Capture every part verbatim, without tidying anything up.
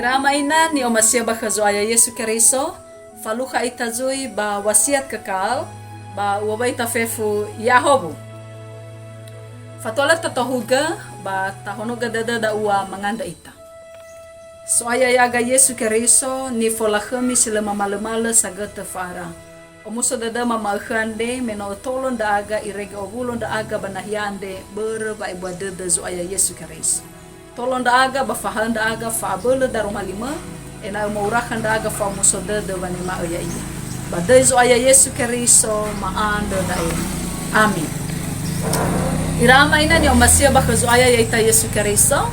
Ama ina ni'omasi'ö ba khö Zo'aya Yesu Keriso, falukha ita zui ba wasiat kekal, ba uŵa'ö ita fefu Yahobu. Fatua lö tatohugö, ba tahonogö dödö da'ua mangandrö ita. So'aya ya'aga Yesu Keriso, nifolakhömi si lö mamalö-malö sagötö fa'ara. Omuso dödöma ma'ökhö andre, me no ötolo ndra'aga irege owulo ndra'aga ba nahia andre börö wa'ebua dödö Zo'aya Yesu Keriso. Tolo ndra'aga ba fahaö ndra'aga fa'abölö daroma limö, ena'ö mo'urakha ndra'aga fa'omuso dödö wanema'ö Ya'ia. Ba döi Zo'aya Yesu Keriso, ma'andrö da'e. Amin. Ira ama ina ni'omasi'ö ba khö Zo'aya ya'ita Yesu Keriso,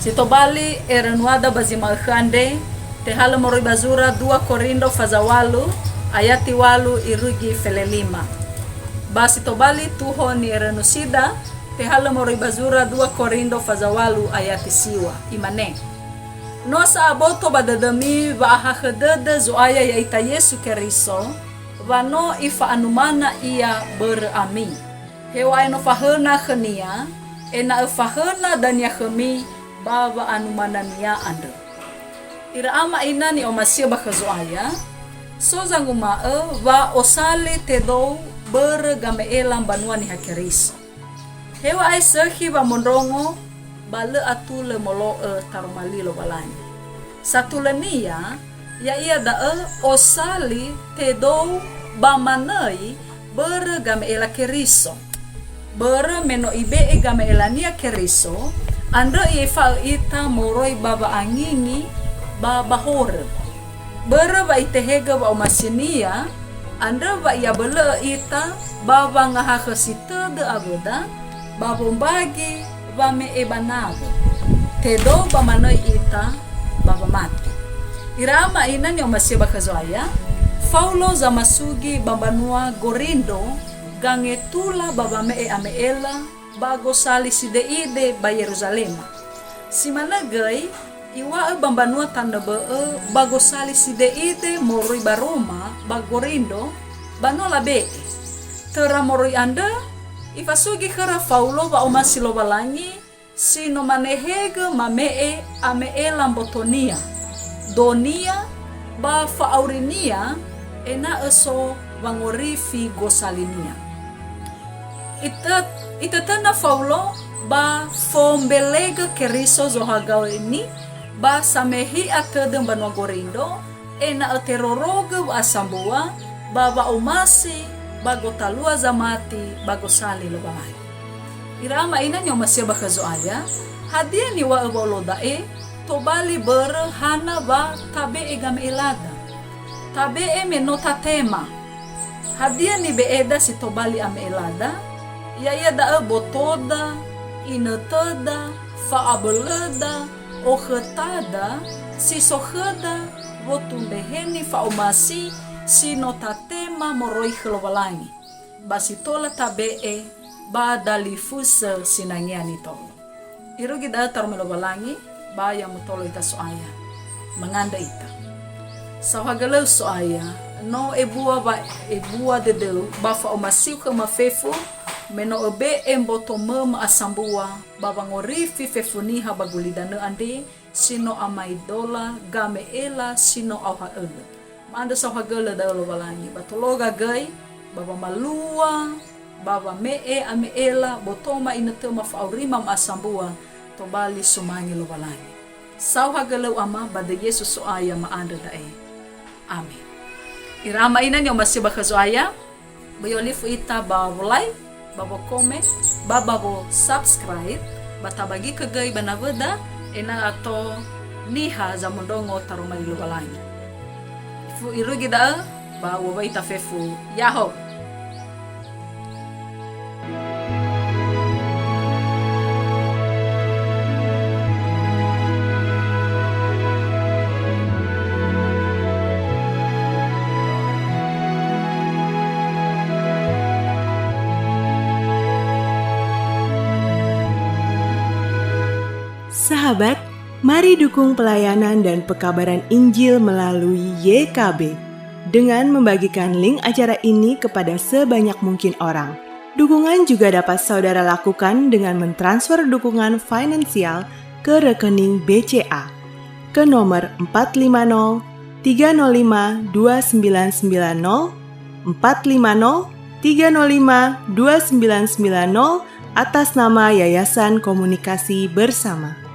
si tobali erönuada ba zi ma'ökhö andre, tehalö moroi ba zura dua Korindo faza walu, ayati walu irugi fele lima. Ba si tobali tuho ni'erönusida, tehalö moroi ba zura dua Korindo faza walu ayati siwa. Imane, "No sa'aboto ba dödömi wa'ahakhö dödö Zo'aya ya'ita Yesu Keriso, wa no ifa'anumana Ia börö ami. Heŵa'ae no fahöna khö-Nia, ena'ö fahöna dania khömi ba wa'anumana-Nia andrö." Ira ama ina ni'omasi'ö ba khö Zo'aya, so zanguma'ö wa osali tedou börö game'ela mbanua Niha Keriso. Heŵa'ae sökhi wamondrongo, ba lö atulö molo'ö taroma li Lowalangi. Satulönia, ya'ia da'ö osali tedou ba manöi börö game'ela Keriso. Börö me no ibe'e game'elania Keriso, andrö i'efa'ö ita moroi ba wa'angingi ba ba horö. Börö wa itehegö wa'omasinia, andrö wa i'abölö'ö ita ba wangahakhösi tödö awöda, ba wombagi wame'e ba nawö. Tedou ba manöi ita ba wamati. Ira ama ina ni'omasi'ö ba khö Zo'aya, Faulo zamasugi ba mbanua Gorindo, gangetula ba wame'e ame'ela ba gosali side'ide ba Yeruzalema. Si manö göi, iŵa'ö ba mbanua tanö bö'ö ba gosali side'ide moroi ba Roma ba Gorindo, ba no labe'e. Töra moroi andrö, ifasugi khöra Faulo wa'omasi Lowalangi si no manehegö mame'e ame'ela mbotonia, donia, ba fa'aurinia, ena'ö so wangorifi gosalinia. Itö-, itötöna Faulo ba fombelegö Keriso zohagaoni ba samehi'a tödö mbanua Gorindo, ena'ö terorogö wa'asambua ba wa'omasi ba gotalua zamati ba gosali Lowalangi. Ira ama ina ni'omasi'ö ba khö Zo'aya, hadia niŵa'ö Waulo da'e tobali börö hana wa tabe'e game'elada? Tabe'e me no tatema. Hadia nibe'eda si tobali ame'elada? Ya'ia da'ö botoda, inötöda, fa'abölöda, okhötada, si so khöda, wotundrehe nifa'omasi si no tatema moroi khö Lowalangi, ba si tola tabe'e ba dalifusö sinangea nitolo. Irugi da'ö taroma Lowalangi, ba ya mutolo ita So'aya. Mangandrö ita. Saohagölöu So'aya, no ebua wa ebua dödöu ba fa'omasiu khöma fefu, me no öbe'e mboto möma asambua ba wangorifi fefu niha ba gulidanö andre, si no amaidola game'ela si no aoha'ölö. Ma'andrö saohagölö da'ö Lowalangi, ba tologa göi, ba wamalua, ba wame'e ame'ela, botoma inötöma fa'aurima ma'asambua, tobali sumange Lowalangi. Saohagölöu Ama, ba döi Yesu So'aya ma'andrö da'e. Amin. Ira ama ina ni'omasi'ö ba khö Zo'aya, böi olifu ita ba wo-like, ba wo-comment, ba ba wo-subscribe, ba tabagikö göi ba nawöda, ena'ö ato niha zamondrongo taroma li Lowalangi. Fu-, irugi da'ö, ba uŵa'ö ita fefu, Yaho! Sahabat, mari dukung pelayanan dan pekabaran Injil melalui Y K B dengan membagikan link acara ini kepada sebanyak mungkin orang. Dukungan juga dapat saudara lakukan dengan mentransfer dukungan finansial ke rekening B C A. ke nomor empat lima nol tiga nol lima dua sembilan sembilan nol, empat lima nol tiga nol lima dua sembilan sembilan nol, atas nama Yayasan Komunikasi Bersama.